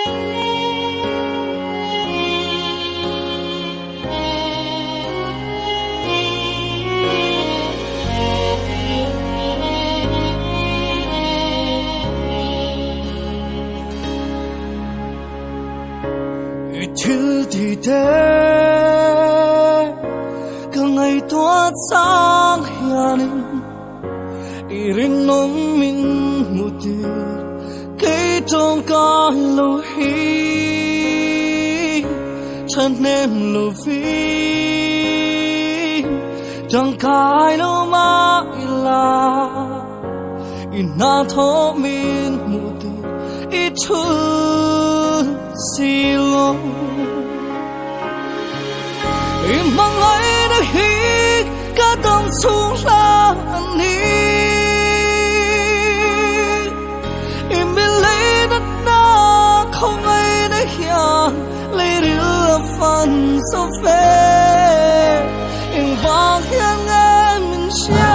I thil tih te ka ngaihtuah chang hianin i rinawm min hmu tir kei tawngkai lo hi thahnem lovin tangkai lo mah ila i hna thawh min hmuh tir i thul si lo. I hmangaihna hi ka dam chhung hla a ni. I mi leidatna khawngaihna hian leiril a fan zo ve. Engvang hian nge min hria?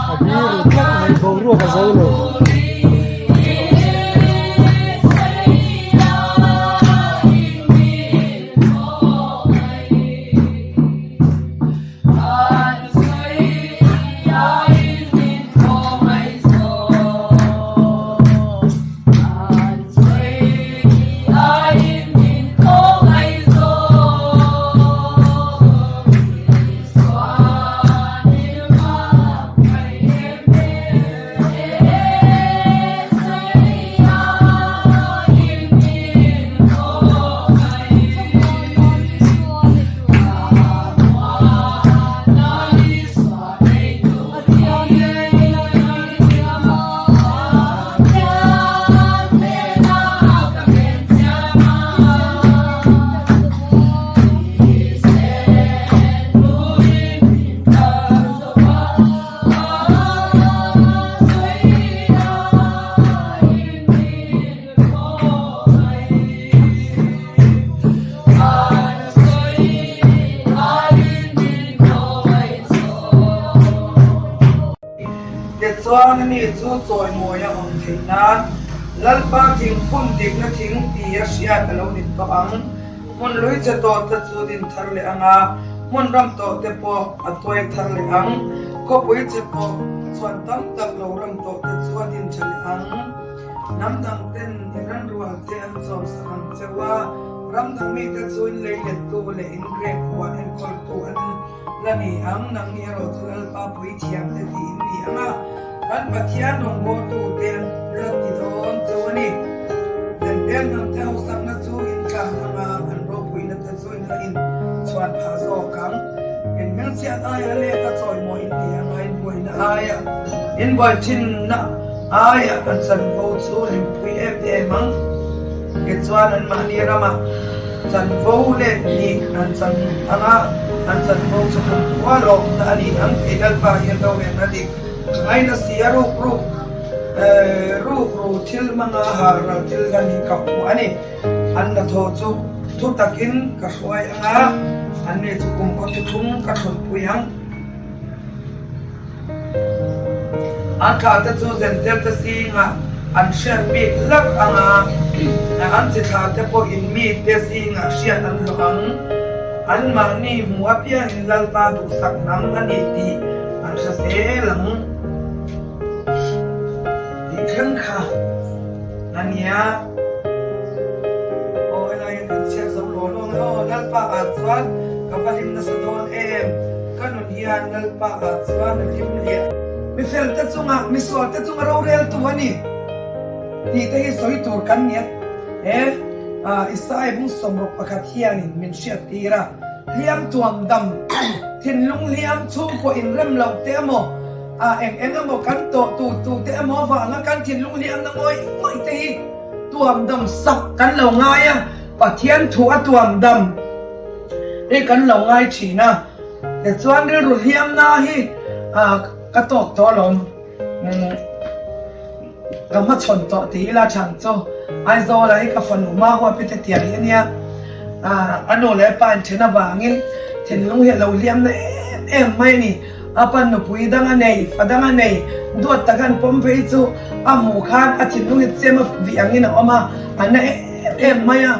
A biru tlat mai boruak a zo lo. Tichuan ani chu chawimawi a awm theih nan Lalpa thing phun dikna thing ti a hriat a lo ni tawh ang. Hmun lui che tawh te chu din thar leh ang a, hmun ram tawh te pawh a tuai thar leh ang. Khawpui che pawh chuan tam tak lo ram tawh te chu a din tha leh ang. Hnam dang ten i ran rual te an chawm sak ang cheu a, ram dang mite chu in lei lettu leh in grep huan enkawltu an la ni ang. Nangni erawh chu Lalpa puithiam te tih in ni ang a, kan Pathian rawngbawltu te an la ti dawn cheu a ni. Zentêl hnam te hausakna chu in tlan ang a, an ropuina te chu in la in chhuan phah zawk ang. In hmingchhiat aia let a chawimawi in ti ang a, in buaina aia in buai thinna aia an chanvo chu hlimpui em em ang. Tichuan anmahni ramah chanvo let nih an chan ang a, an chanvo chu kum khua lawmna a ni ang tih Lalpa hian rorelna dik ngaina si a ruk ruk ruk ru thil hmanga hal ral thil hlan hi ka hmu a ni. An hnathawh chu thu takin ka hruai ang a, anni chu kum khaw thuthlung ka thlunpui ang. An thlah te chu zentel te zingah an hriat bik hlauh ang a, an chi thlah te pawhin mi te zingah hriat an hlawh ang. Anmahni hmuh apiangin Lalpa duhsak hnam a ni tih an hre zel ang tih thleng kha a nia. Aw helai hian kan chhiat zo. rawngbawl awng e aw, Lalpa ah chuan ka va hlim nasa dawn em, ka nun hian Lalpa ah chuan a hlim liah. Mi fel te chunga, mi sual te chunga rorel tu a ni tih te hi sawi tur kan ni a, he Isaiah bung sawmruk pakhat hianin min hriat tir a, hliam tuam dam, thinlung hliam chhungkaw inrem loh te emaw, eng eng emaw kan tawh tu tu te emaw avanga kan thinlung hliamna ngawih ngawih te hi tuam dam sak kan lo ngai a, Pathian thu a tuam dam hi kan lo ngai thin a, tichuan rilru hliamna hi ka tawk tawh alawm. Ka hmachhawn tawh ti ila chhan chu Aizawla hi ka fanu hma huap hi chutiang hi ania, a nu leh a pa in then avangin thinlung hi a lo hliam na em em mai a ni. A pa nupui dang a nei, fa dang a nei, duat tak an pawm phei chu a hmuh khan a thinlung hi chem a vih angin a awm a, a na em em mai a.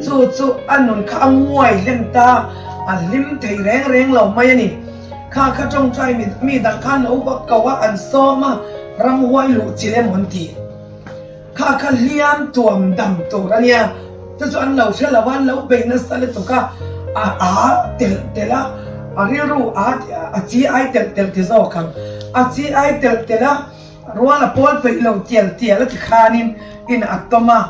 Chu chu a nun kha a nguai hlen ta, a hlim thei reng reng lo mai a ni. Kha kha tawngtai mi dang khan lo va ko a, an sawm a, ramhuai luh chilh emaw an ti. Kha kha hliam tuam dam tur a nia, chu chu an lo hre lo a, an lo bei nasa lutuk a, a a telh telh a, a rilru a a chi ai telh telh ti zawk ang, a chi ai telh telh a, rual a pawl peih lo tial tial a ti khanin in a tawm a,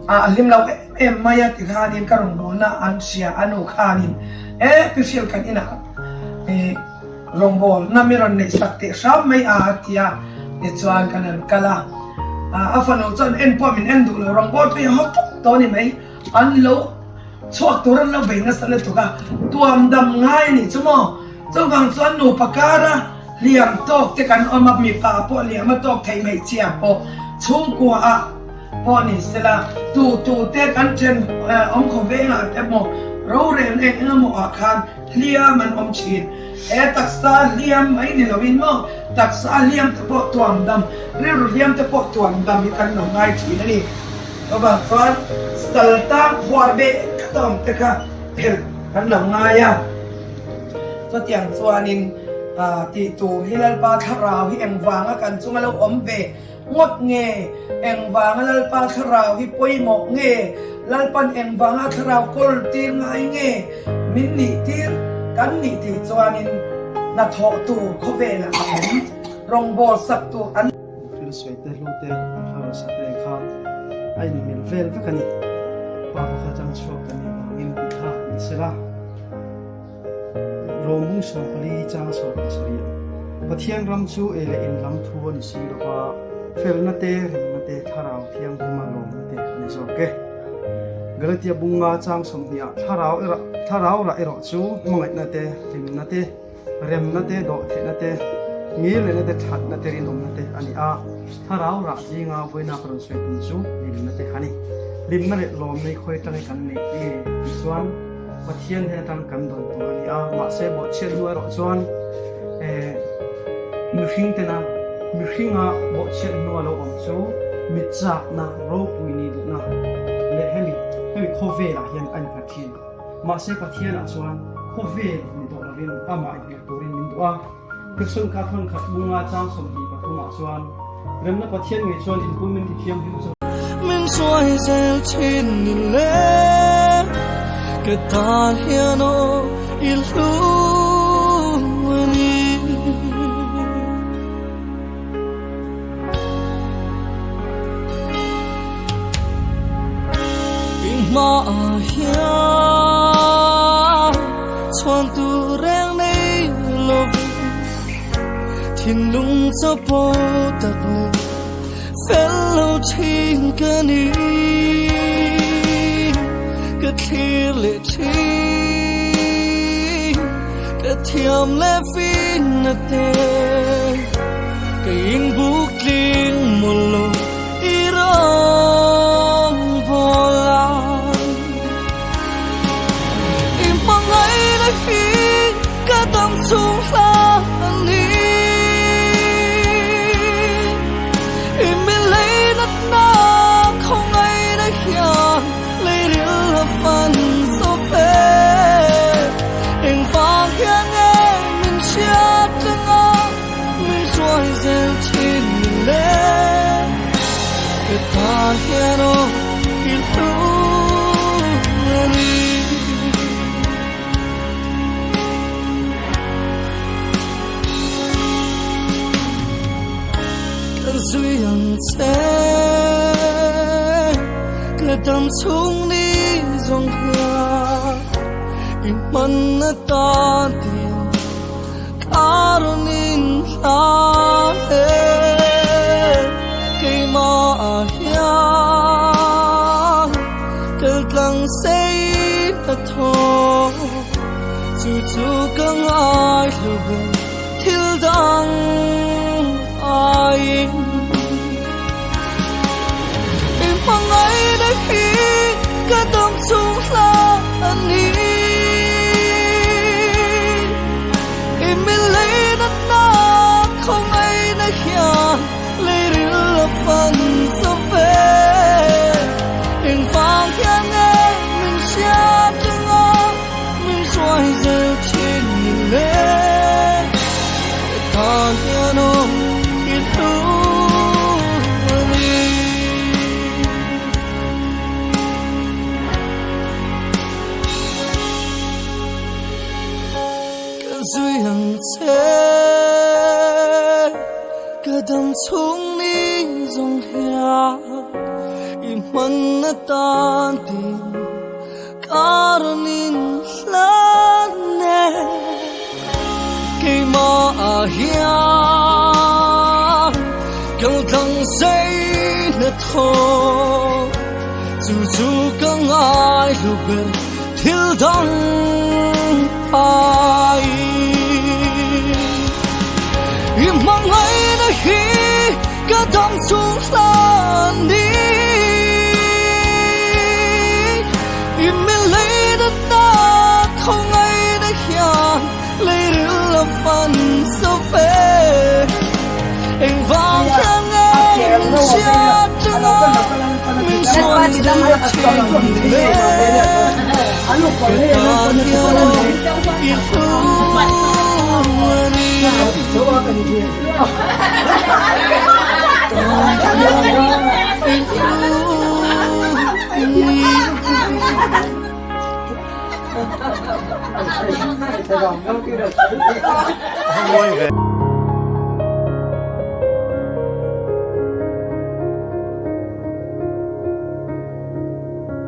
a hlim lo em em mai a ti khanin ka rawngbawlna an hria a nu khanin e pi hrilh kan inah e rawngbawlna mi rawn neih sak teh hram mai a a ti a, tichuan kan han kal a, a fanu chuan en pawh min en duh lo rawngbâwl pawh hi a haw tawp tawh a ni mai, an lo chhuak tur an lo bei nasa lutuk a, tuam dam ngai a nih chu maw, chuvang chuan nupa kara hliam tawk te kan awm a, mipa pawh hliam a tawk thei hmeichhia pawh chhungkua ah. Pawh ni sela, tu tu te kan then awm khaw vengah te maw rorel eng eng emaw ah khan hliam an awm thin. He taksa hliam mai ni loin maw taksa hliam te pawh tuam dam, rilru hliam te pawh tuam dam hi kan lo ngai thin a ni. Chuvang chuan sal tang phuar ve khat a awm te kha phelh kan lo ngai a. Chutiang chuanin tih tur hi Lalpa thlarau hi engvanga kan chunga lo awm ve Ngawt nge? Engvanga Lalpa thlarau hi pawimawh nge? Lalpan engvanga thlarau kawl tir ngai nge min nih tir kan nih tih chuanin hnathawh tur khawvelah a awm, rawngbâwl sak tur an. Thil sawi te hlu te an hla sak reng kha a inmil vel vek a ni. Pa pakhat atang chhuak kan nih vangin tih kha ni sela. Rawmung 14 chang 17 Pathian ram chu ei leh in lam thu a ni si lo va, felna te, remna te, thlarau thianghlima lawmna te a ni zawk e. Galatia bunga chang 20 ah thlarau erawh thlarau rah erawh chu hmangaihna te, hlimna te, remna te, dawhtheihna te, ngilrehna te, thatna te, rinawmna te a ni a. Thlarau rah zinga vawiina ka rawn sawi tum chu hlimna te a ni. Hlimna leh lawmna i khawi tangi kan neih nge tih chuan, Pathian hnen atang kan dawn tur a ni a, mahse bawhchhiat hnu erawh chuan eh mihring tena mihringa bawhchhiat hnu a lo awm chu mi chakna ropui ni duhna leh hemi hemi khawvelah hian a innghat thin. Mahse Pathianah chuan khawvel ni tawh lovin amah innghat turin min duh a. Thilsun kha thawn khat bunga chang 23 ah chuan Remna Pathian ngei chuan in pum min ti thianghlim chu. Min hruai zel thin ni le ka tan hian aw i hlu a ni. I hmaah hian chhuan tur reng nei lovin thinlung chapo tak leh fel lo thin ka ni. Ka thlir leh thin, ka thiam leh fin na te, ka inbuk tling mawlh lo i rawn bawl lai. I hmangaihna hi ka dam chhung hla a ni. I mi leinatna khawngaihna hian leiril a fan zawk e. Engvang hian nge min hriat tanga min hruai zel thin ni le? Ka tan hian aw i hlu a ni. dam chhung ni zawng hian i hman atan tin ka rawn inhlan e. Keimah hian kal tlang sei a thaw, chu chu ka ngaihlu ber thil dang aiin. I hmangaihna hi ka dam chung hla a ni. I mileina hna khawngaihna hian leiril a fan zo ve. Engvang hian nge min hriat reng a, min hruai zel thin ni le? Ka tan hian aw i hlu a ni. Ka zui ang che, ka dam chhung ni zawng hian i hman atan tin ka rawn inhlan e. Keimah hian kal tlang sei na thaw, chu chu ka ngai hlu ber thil dang aiin. I hmangaihna hi ka dam chung hlan ni. I mileina hna khawngaihna hian leiril a fan zo ve. Engvang hian nge min hriat reng a, min hruai zel thin le? Ka tan hian aw i hlu a ni.